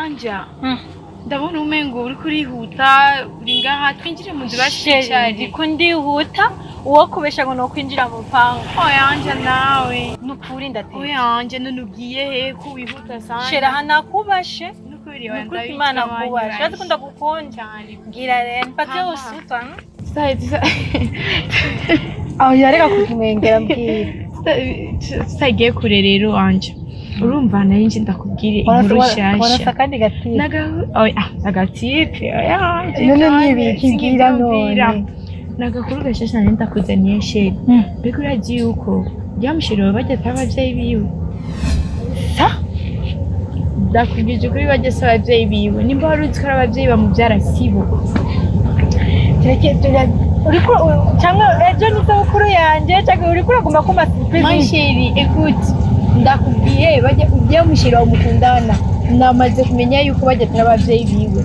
Anja, ndabona umengo uriko urihuta, uri ngaha, twinjire mu nzu basi twicare. Ndiko ndihuta, uwo kubesha ngo nokwinjira mu rupangu. Oya Anja, nawe. Nukuri ndateye. Oya Anja, none ugiye he ko wihuta sana? Shera, aha nakubashe. Nukuri. Nukuri Imana kubashe, urazi ko ndagukunda. Cyane. Mbwira rero mfate. Mama. Usutwa. Aho yareka kumwengera, mbwira. Tutagiye kure rero Anja, urumva nari nje ndakubwire inkuru warasa nshasha. Kandi gatire. Oya, agatipe, oya. None nibiki? Mbwira none. Nagakuru gashasha nari ndakuzaniye, chérie. Mbega urazi yuko rya muchéri wawe bajya atari abavyeyi biwe? Sa? Ndakubwije ukuri, bajya si abavyeyi biwe. Nimba wari uzi ko ari abavyeyi bamuvyara, sibo. Uriko cyangwa ejo ni isabukuru yanjye, cyangwa uriko uraguma kuma surprise? Ma chérie, écoute, ndakubwiye, bajya ujya muchéri wawe mukundana, namaze kumenya yuko bajya atari abavyeyi biwe.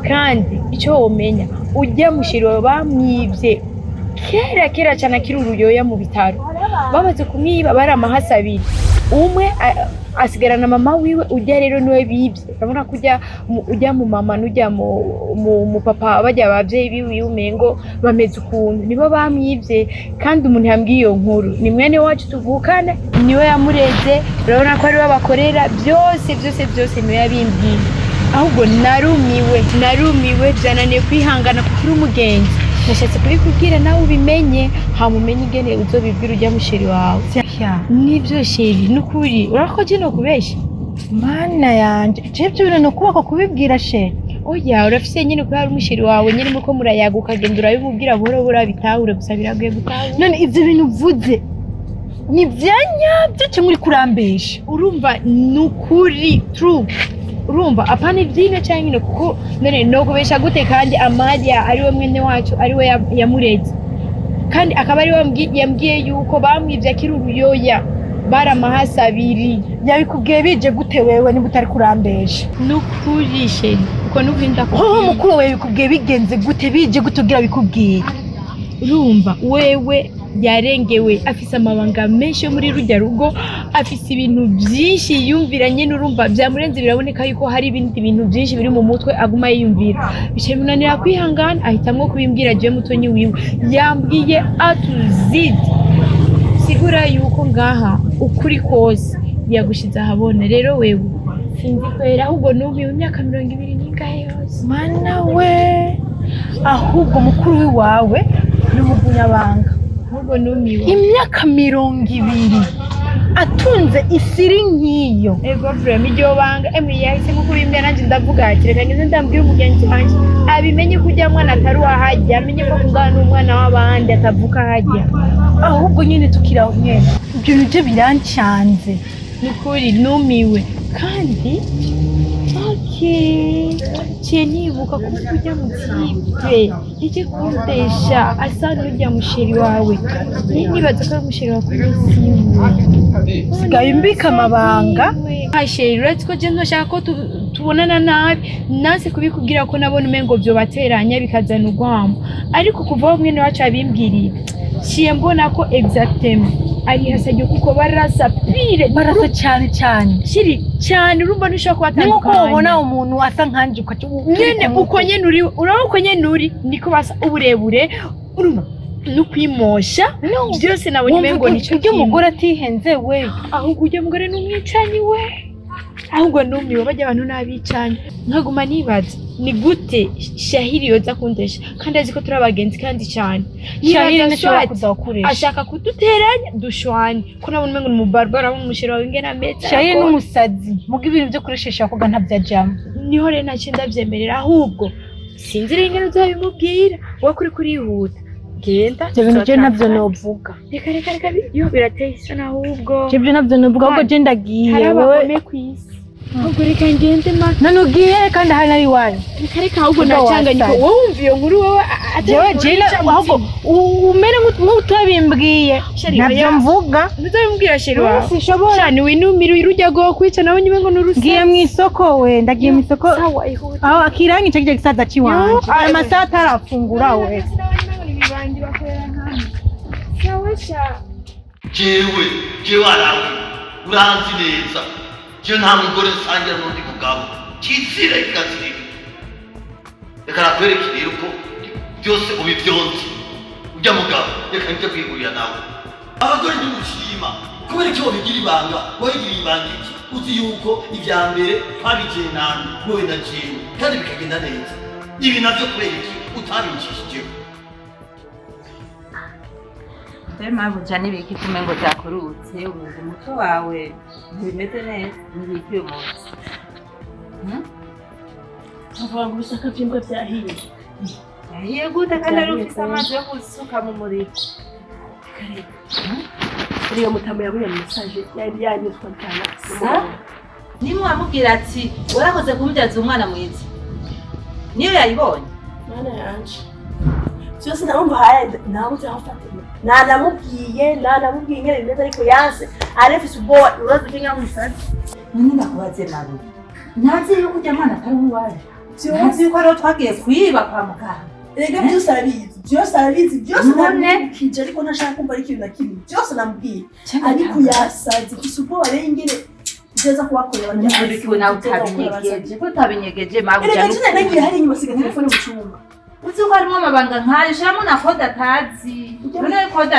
Kandi icyo womenya, ujya muchéri wawe bamwivye kera kera cyane akiri uruyoya mu bitaro. Bamaze kumwiba bari amahasi abiri, umwe asigarana mama wiwe. Ujya rero niwe bibye. Urabona ko ujya mu mama n'ujya mu papa, bajya abavyeyi biwe umengo bameze ukuntu, nibo bamwibye. Kandi umuntu yambwiye iyo nkuru ni mwene wacu tuvukana, niwe yamureze. Urabona ko ariwe bakorera byose byose byose, niwe yabimbwiye. Ahubwo narumiwe, narumiwe, byananiye kwihangana kuko uri umugenzi. Nashatse kubikubwira nawe ubimenye, hama umenye ingene uzobibwira ujya muchéri wawe. Nibyo chérie, nukuri urakoze no kubesha. Mana yanje, je ibyo bintu ni ukuboko kubibwira chéri? Oya, urafise nyine kuba hari umuchéri wawe nyine muko murayaga, ukagenda urabimubwira buhoro buhoro abitahure. Gusa biragoye gutahura. None ibyo bintu uvuze ni ibya nyabyo cyangwa uri kurambesha? Urumva, ni ukuri, true. Urumva, apana ibyino cyangwa nyine, kuko none no kubesha gute? Kandi Amalia ariwe mwene wacu, ariwe yamureze, kandi akaba ariwe yambwiye yuko bamwibye akiri uruyoya, bari amahasi abiri. Yabikubwiye bije gute wewe niba utari kurambesha? Nukuri chérie, uko nukuri Hoho. Ndakubwiye. Mukuru wawe yabikubwiye bigenze gute, bije gute ubwira bikubwiye? Urumva, wewe yarengewe, afise amabanga menshi yo muri rujya rugo, afise ibintu byinshi yiyumvira nyine. Urumva byamurenze, biraboneka yuko hari ibindi bintu byinshi biri mu mutwe aguma yiyumvira, bicaye bimunanira kwihangana, ahitamwo kubimbwira jewe mutonyi wiwe. Yambwiye atuzidi sigura yuko ngaha ukuri kose yagushize ahabona. Rero wewe sinzi kwera, ahubwo numiwe, imyaka 20 n'ingahe yose. Mana we, ahubwo mukuru w'iwawe ni umugunyabanga. Ahubwo numiwe. Imyaka 20 atunze isiri nk'iyo. Ego, vraiment, iryo banga emwe yahisemo kubimbwira, nanjye ndavuga ati reka ngeze ndambwira umugenzi wanjye abimenye ko ujya mwana atari uwahajya, amenye ko akundana n'umwana w'abandi, atavuka hajya. Ahubwo nyine tukiri aho nyene, ibyo bintu byo birancanze. Ni ukuri numiwe. Kandi okay, ciye nibuka ko ujya mu type ije kundesha asa n'ujya muchéri wawe. Nibaza ko ari umuchéri wawe, kuri siwe. Sigaye mbika amabanga. Chérie, uretse ko je ntoshaka ko tubonana nabi, nanse kubikubwira ko nabona umengo vyobateranya bikazana urwamo. Ariko kuva aho mwene wacu abimbwiriye, ciye mbona ko exactement ari hasajye, kuko barasa pire. Barasa cyane cyane. Kiri cyane, urumva ntushobora Ni nko kubatandukanya. Wabona umuntu asa nkanje ukaca Nyene uko nyene uri, urabona uko nyene uri niko basa, uburebure, urumva, no kwimosha byose nabonye umengo nico Ujya kimwe. Umugore atihenze we. Ahubwo ujya mugore ni umwicanyi we. Ahubwo numiwe, bajya abantu n'abicanyi. Nkaguma nibaza ni gute Shahiri yoza kundesha kandi azi ko turi abagenzi kandi cyane. Shahiri Nibaza ntashobora swati kuza gukoresha. Ashaka kuduteranya dushwane, ko nabona umengo ni umubarbara, urabona umuchéri wawe ingene ameze. Shahiri n'umusazi, muga ibintu byo kureshesha abakobwa ntabyajyamo. Niho rero ntacyo ndabyemerera. Ahubwo sinzi rero ingene uzabimubwira wowe kuri kurihuta, genda. Ibyo bintu byo ntabyo novuga. Reka reka reka, yo birateye isoni ahubwo. Ibyo nabyo novuga, ahubwo je ndagiye. Hari Wowe abagome ku isi. Ahubwo reka ngende ma. None ugiye kandi ahari nari iwanyu? Reka reka, ahubwo Ubwo nacanganyika. wasaze. Wowe wumva iyo nkuru wowe atari Jewe inkuru jena y'incamutima. Ahubwo umere nk'utabimbwiye. Chérie, ntabyo oya. mvuga. Ntuzabimubwira chéri wawe. Sinshobora. Cyane winumira, urujya rwo kwica nawe nyine ngo n'urusa. Ngiye mu isoko we, ndagiye mu isoko. Sawa, ihute. Aho akirangi ico gisaza ciwanje. Yo, aya masaha atarafungura we. Sawa sha. Jewe jewe, arawe uranzi neza. Je nta mugore nsangira n'undi mugabo. Kizira kikazirika. Reka nakwereke rero ko byose ubivyonze. Ujya mugabo, reka njye kwigurira nawe. Abagore ntimushima. Kubera iki wobigira ibanga? Wabigira ibanga iki? Uzi yuko ibya mbere twabigenana wowe na jewe kandi bikagenda neza. Ibi navyo kubera iki utabicishijeho? Mbe mabuja, n'ibiki kumengo byakurutse? Umengo umutwe wawe ntibimeze neza. N'ibiki uyu munsi? Bavuga ngo ibisaka by'imbwa byahiye. Yahiye gute kandi ari ufise amazi yo gusuka mu muriro? Uriya mutamu yabonye message yari yanyuzwa cyane. Sa nimwamubwira ati warakoze kumubyaza umwana mwiza, niyo yayibonye. Mana yanje, byose narumva haya nabuze aho mfatira. Nanamubwiye ingene bimeze, ariko yanse, arefise ubwoba. Urazi ko nyamusazi. None ndakubaze, mabi, ntazi yuko ujya mwana atari uwawe? Ntazi yuko ariho twagiye kwiba kwa muganga? Erega byose arabizi, byose arabizi, byose. None? Namubwije, ariko ntashaka kumva ari ikintu na kimwe. Byose namubwiye, ariko yasaze. Mfise ubwoba rero ingene byoza kubakorera. Urikiwe nawe utabinyegeje, ko utabinyegeje, mabuja? Erega jene nagiye hari inyuma, siga telefone mu cyumba. Uzi ko harimo amabanga nkayo, ushiramo na code atazi. None code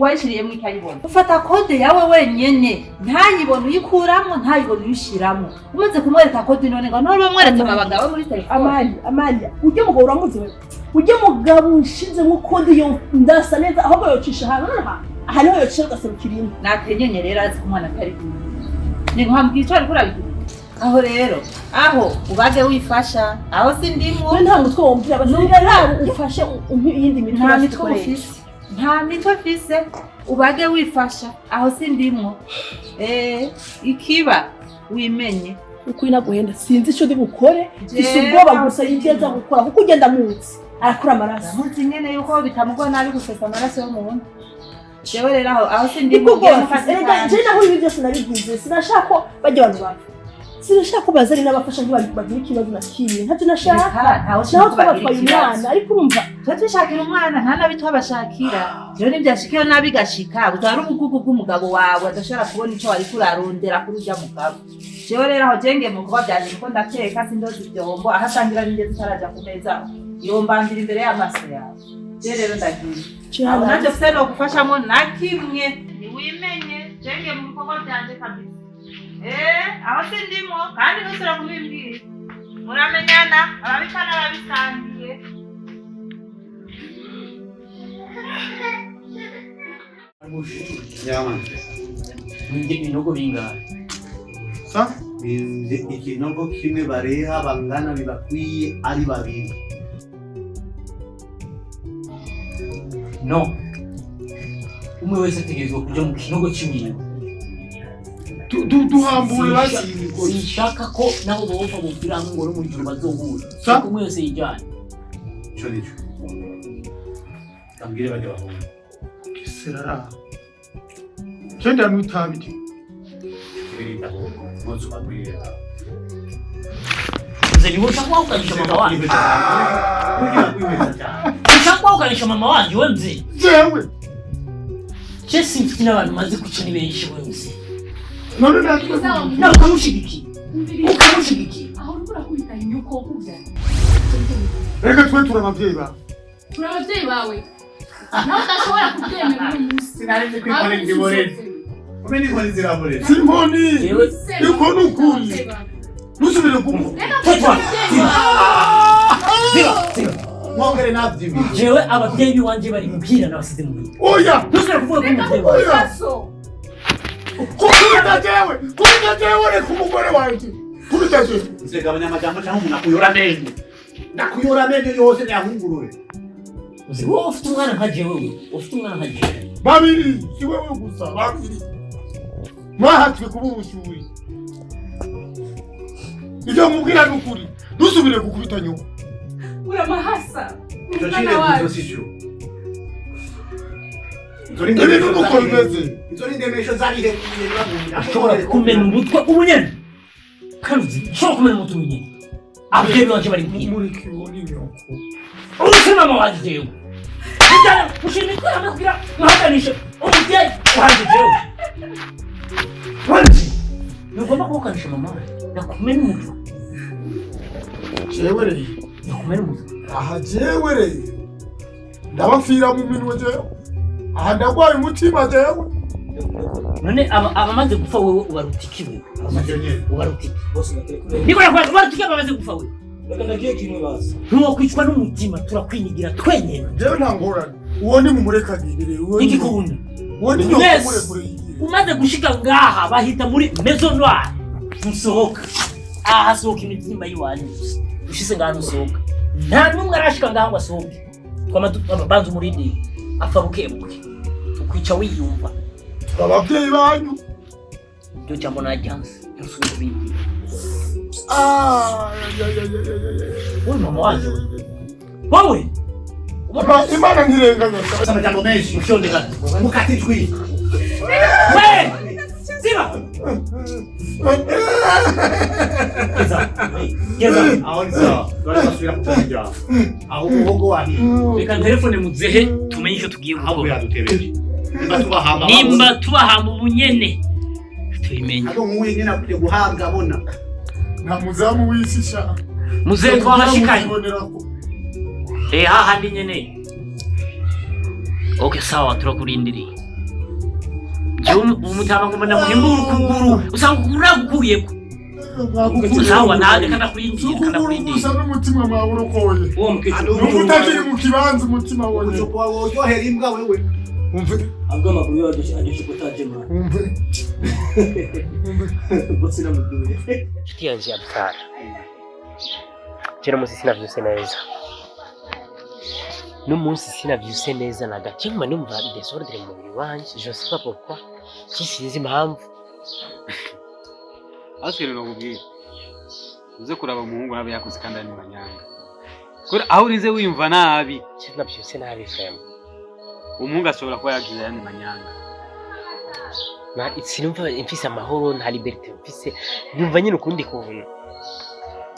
wayishiriyemo ikayibona? Ufata code yawe wenyene, ntayibone uyikuramo, ntayibone uyishiramo. Umaze kumwereka code, none ngo none wamweretse amabanga yawe muri telefone? Amalia, Amalia, ujye mugabo uramuzi wewe. Ujye mugabo ushinze code yo ndasa neza, ahubwo yocisha ahantu nonaha, aha niho yocisha ugaserukira imwe. Natenyenye rero, azi ko umwana atari kumwe, ni nkwambwira ico ariko urabigira. Aho rero, aho ubage wifasha, aho sindimwo. We nta mutwe wumvira, abasigaye ntabwo ufashe umpe iyindi mitwe. Nta mitwe dukoresha. ufise, nta mitwe ufise. Ubage wifasha, aho sindimwo. Ikiba wimenye. Ukuri naguhenda, sinzi icyo ndi bukore. Mfise Jewe ubwoba gusa y'ibyo aza gukora, kuko ugenda munsi arakura amaraso. Ndamuzi nyene yuko bitamugwa nabi gusesa amaraso yo mu nda. Jewe rero aho sindimwo. Niko ubwoba mfise. Erega jewe naho ibi byose nabigize, sinashaka ko bajya abantu bapfa, sinashaka ko bazari n'abafasha ntibagira ikibazo na kimwe, ntacyo nashaka. Ntawe naho twabatwaye umwana, ariko urumva. Tuba dushakira umwana, nta nabi twabashakira. Rero nibyashikayo nabi gashika, butwara ubugugu bw'umugabo wawe adashobora kubona ico wariko urarondera kuri urya mugabo. Jewe rero aho jenge mu kuba vyanje niko ndateka, sindoza ivyombo aho asangira n'indya zitaraja ku meza, yombambira imbere y'amaso yawe. Je rero ndagiye, aho ntacyo mfise no gufashamo na kimwe. Niwimenye, jenge mu bikorwa vyanje kabisa. Aho sindimo, kandi ntusubira kubimbwira. Muramenyana, ababikana babisangiye. Nyama. Mwibye ibinogo bingahe? Sa? Bimvye ikinogo kimwe, bareha bangana bibakwiye ari babiri. No, umwe wese ategerezwa kuja mu kinogo c'imwiwe. Duhambure basi. Sinshaka ko nabo bopfa bopfira hamwe ngo no mu ijuru bazohura. Sa? Umwe wese yijane. Ico nico. Tambwire bajya bahunga. Serara. Genda mwitabi. Kibirita. Muzu bagwire. Mzee, niwe ushaka kwaukanisha mama wanje? Kugira cyane. Ushaka kwaukanisha mama wanje we mzee? Jewe. Je simfite n'abantu maze kwica ni benshi we mzee. None natwe Nawe ukamushigikiye, ukamushigikiye. Aho uriko urakubita inyuko kubyara. Reka twe turi abavyeyi bawe. Turi abavyeyi bawe, nawe udashobora kubyemera uno munsi. Sinari ko inkoni ziboreze. Umenye inkoni ziraboreze. Simoni. Jewe Iko nukuri. Ntusubire kumva. Tetwa. Ziba, ziba. Mwongere navyibiye. Jewe abavyeyi biwanje bari muhira nabasize muhira. Oya. Ntusubire kuvuga ko umuvyeyi wawe. Oya. Kubita jewe. Kubita jewe, reka umugore wanje. Kubita jewe. Nzegabanya amajambo cyangwa umuntu akuyora amenyo. Ndakuyora amenyo yose nyahungurure. Uzi wowe ufite umwana nka jewe, we ufite umwana nka jewe. Babiri, si wewe gusa, babiri. Mwahatswe kuba ubushuhi. Ivyo nkubwira ni ukuri. Ntusubire gukubita nyoko. Uramahasa. Ico cireguzo si cyo. Ibintu nuko bimeze. Izo ni indemesho zarihekuye bagumira. Ashobora kumena umutwe ubunyene, kandi uzi nshobora kumena umutwe ubunyene. Abavyeyi banje bari muhira. Mureke uwo ni nyoko. Uruse mama wanje jewe. Bijana ushira imitwe hamwe kugira muhakanishe umuvyeyi wanje jewe. Wanje. Ntugomba kuwukanisha mama we. Nakumena umutwe. Jewe rero. Nakumena umutwe. Aha jewe rero. Ndabapfira mu minwe jewe. Aha ndagwaye umutima jewe. None abamaze gupfa wewe ubaruta iki wewe? Ubaruta iki? Niko nakubwira ubaruta iki abamaze gupfa wewe? Reka ndagiye kimwe bazi. Ntiwokwicwa n'umutima turakwinigira twenyene. Jewe nta ngorane. Uwo ni mumurekagirire. Igikunda. Uwo ni Mwese, nyoko murekure. Umaze gushika ngaha bahita muri maison noire. Ntusohoka. Aha hasohoka imibyimba y'iwanyu gusa. Ushitse ngaha ntusohoka. Nta n'umwe arashika ngaha ngo asohoke. Twama banza umurindire. Apfa buke buke. Ukwica wiyumva. Abavyeyi banyu. Iryo jambo naryanse. Ntusubire kubimbwira. Ah, Wowe mama wanje. Wowe! Imana ntirenganya. Amajambo menshi. Ushondeka. Mukate ijwi. We! Ziba! Geza. Geza. Aho ni sawa. Turasubira kukugira. Aho umuhogo wahiye. Reka telefone muzehe tumenye icyo tugiye Ahubwo gukora. yadutebeje. Nimba tubahamba. Nimba tubahamba ubunyene tubimenye. Abo nk'uyu nyine akwiye guhabwa abona. Nta muzamu w'isi sha. Muzehe twabashikanye. Eh hahandi nyene. Okay sawa turakurindiriye. Jewe umutama ngomba ndamuhimbura ukuguru usanga ukuguru nagukuyeko. Sawa nawe reka ndakurindiriye reka ndakurindiriye. Gusa n'umutima mwawe urokoye. Uwo mukecuru. Nuko utakiri mu kibanza umutima wonyene. Umucupo wawe uryohera imbwa wewe. Umve. Abwo amaguru yawe aryoshe kutaje mwana. Umve. Bose namuduye. Inshuti yanje ya Butara. Jeno munsi sinavyuse neza. N'umunsi sinavyuse neza na gato. Nguma numva désordre mu mubiri wanje. Je sais pas pourquoi. Sinzi impamvu. Asigaye nakubwira uze kuraba umuhungu nabe yakoze kandi ari manyanga kubera aho urize wiyumva nabi. Sinavyuse nabi frame. Umuhungu ashobora kuba yagize ayandi manyanga. Na sinumva mfise amahoro, nta liberté mfise. Numva nyine ukundi kuntu.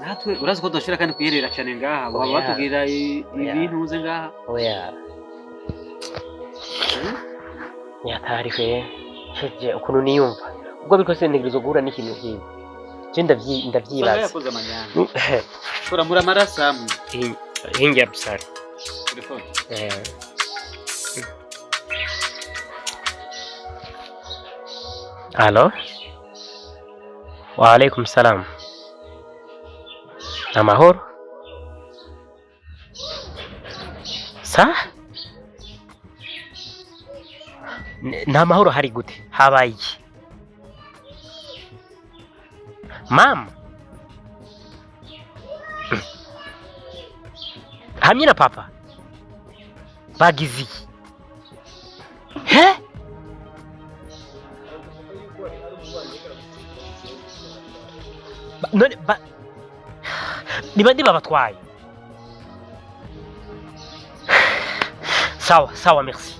Natwe urazi ko tudashobora kandi kwiherera cyane ngaha waba Oya. batubwira Oya. ibintu uze ngaha. Oya. Nyatari kwe. Sheje ukuntu niyumva. Ubwo bikose ntegerezwa guhura n'ikintu nk'ibi. Je Usanga ndavyibaza. yakoze amanyanga. Shobora muri amaraso amwe. Hingi ya Busara. Telefone. Alo. Wa alaikum salam. Amahoro. Sa? Nta mahoro hari gute? Habaye iki? Mama. Hamwe na papa. Bagize iki? He? None ba ni bande babatwaye? Sawa sawa, merci.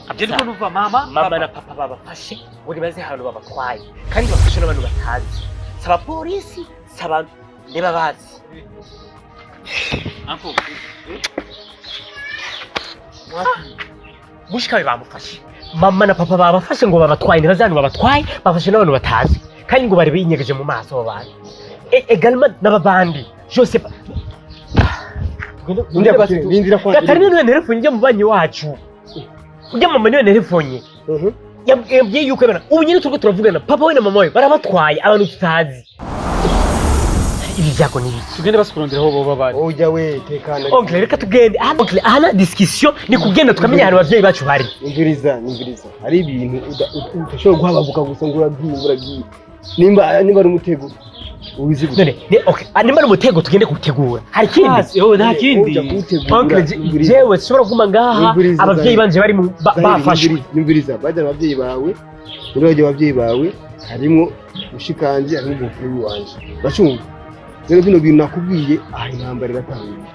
Abyo numva mama mama na papa babafashe ngo nibaze ahantu babatwaye kandi bafashe n'abantu batazi, saba polisi saba niba bazi. Uncle. Mushikawe bamufashe, mama na papa babafashe ngo babatwaye ntibazi ahantu babatwaye, bafashe n'abantu batazi kandi ngo bari binyegeje mu maso abo bantu. Également n'ababandi je sais pas. Rindira kwa Gatarina niwe nterefone njya mu banyi wacu. Ujya mama niwe nterefone. Yambwiye yuko bana ubu nyine turiko turavugana papa we na mama we barabatwaye abantu tutazi. Ibi byago ni ibiki? Tugende basi kurondera aho boba bari. Oya we tekana. Oncle reka tugende. Aha oncle aha na discussion ni kugenda tukamenya ahantu abavyeyi bacu bari. Umviriza, umviriza. Hari ibintu udashobora guhababuka gusa ngo uragiye uragiye. Nimba ari umutego ubizi gute? None ni okay, nimba ari umutego tugende kuwutegura. Hari ikindi? Yo nta kindi. Uja kuwutegura. Oncle jewe sinshobora kuguma ngaha Umviriza, abavyeyi Zahiri. banje bari mu Zahiri, bafashwe. Nyumviriza, bajya abavyeyi bawe, muri bajya abavyeyi bawe harimo mushikanje, harimo umukuru wanje. Uracumva? Rero bino bintu nakubwiye, aha intambara iratanguye.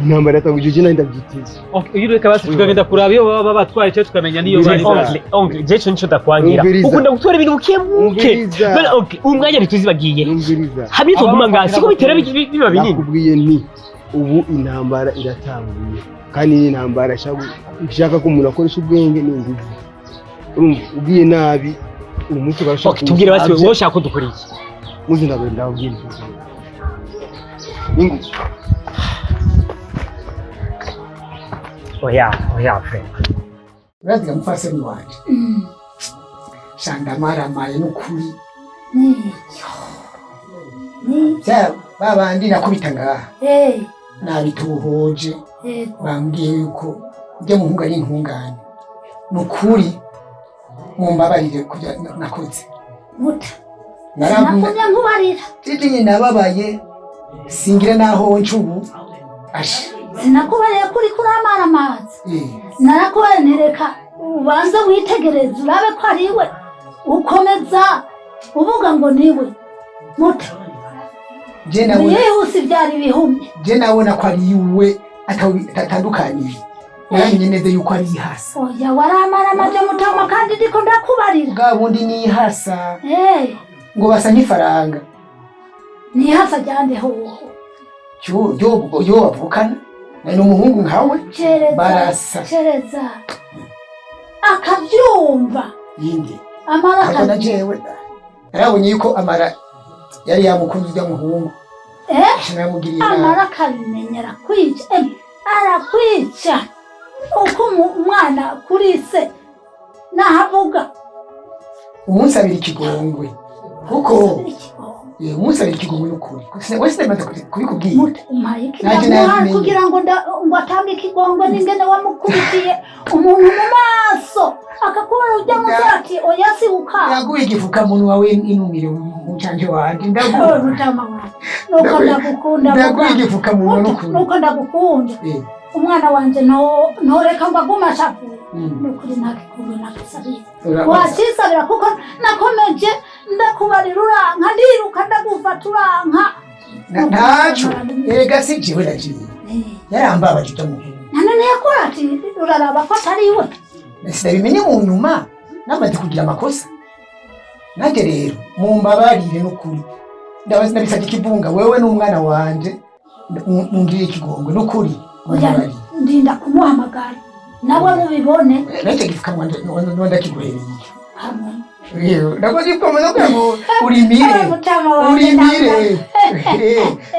Intambara iratanguye, je nari ndabyiteze. Okay, iyo reka basi tukagenda kuraba iyo baba batwaye cyo tukamenya niyo bari. Oncle, oncle, je ico nico ndakwangira. Umviriza. Ukunda gutora ibintu buke buke. Umviriza. None oncle, uyu mwanya ntituzibagiye. Umviriza. Hamwe tuguma ngaha siko bitera biba binini. Nakubwiye nti ubu intambara iratanguye. Kandi ni intambara ishaka ko umuntu akoresha ubwenge n'inguvu. Urumva ugiye nabi uyu munsi barashaka. Okay, tubwire basi wowe ushaka ko dukora iki? Muzi ndababwira. Ningu. Oya, oya frère. Uraziga mupfasoni wanje. Shandamaramaye n'ukuri. Bya babandi nakubita ngaha. Nabituhoje. Bambwiye yuko ujya muhungu ari intungane. Nukuri mumbabarire kubyo nakoze. Muta. Sinakumye nkubarira. Titi nyine nababaye singira naho ncubu. Asha. Sinakubariye kuri kuramara amazi. Narakubariye ntereka ubanze witegereze urabe ko ari we. Ukomeza uvuga ngo niwe. Muta. Je nabona yihuse ibyari bihumye. Je nabona ko ari we atatandukaniye. Naramenye neza yuko ari ihasa. Oya waramara amaje mutama kandi ndiko ndakubarira. Bwa bundi ni ihasa. Ngo basa nk'ifaranga. Ni ihasa ryande hoho. Cyo yo bavukana. Ni umuhungu nkawe. Barasa. Cereza. Akabyumva. Yinde. Amara akabyumva. Jewe. Narabonye yuko amara yari yamukunze ujya muhungu. Amara akabimenya arakwica. Arakwica. Uko umwana kuri se nahavuga. Umunsi abiri ikigongwe. Kuko umunsi abiri ikigongwe n'ukuri. Wese ndamaze kubikubwira. Umpaye ikiganiro kugira ngo ngo atange ikigongwe n'ingene wamukubitiye umuntu mu maso akakubona ujya mu ati oya si uka. Yaguye igifukamunwa wawe inumire mucanje wanje ndaguha. Mutama wawe. Nuko ndagukunda. Ndaguye igifukamunwa n'ukuri. Nuko ndagukunda. Umwana wanje ntoreka ngo agume ashavuye. Nukuri nta kigongwe nakisabira. Wakisabira kuko nakomeje ndakubarira uranka ndiruka ndagufata uranka. Ntaco erega si jewe nagiye. Yarambabaje ujya muhungu. None yakora ati uraraba ko atari we. Sinabimenye mu nyuma namaze kugira amakosa. Nanjye rero mumbabarire n'ukuri. Ndabaza ndabisabye ikibunga wewe n'umwana wanje mungirire ikigongwe n'ukuri. Ndinda kumuhamagara nawe mubibone. Nacyo gifukamwa ndakiguhereye. Yewe ndakoze igifukamwa kugira ngo urimire. Urimire.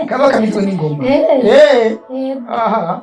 Kaba kamizwe n'ingoma. Aha.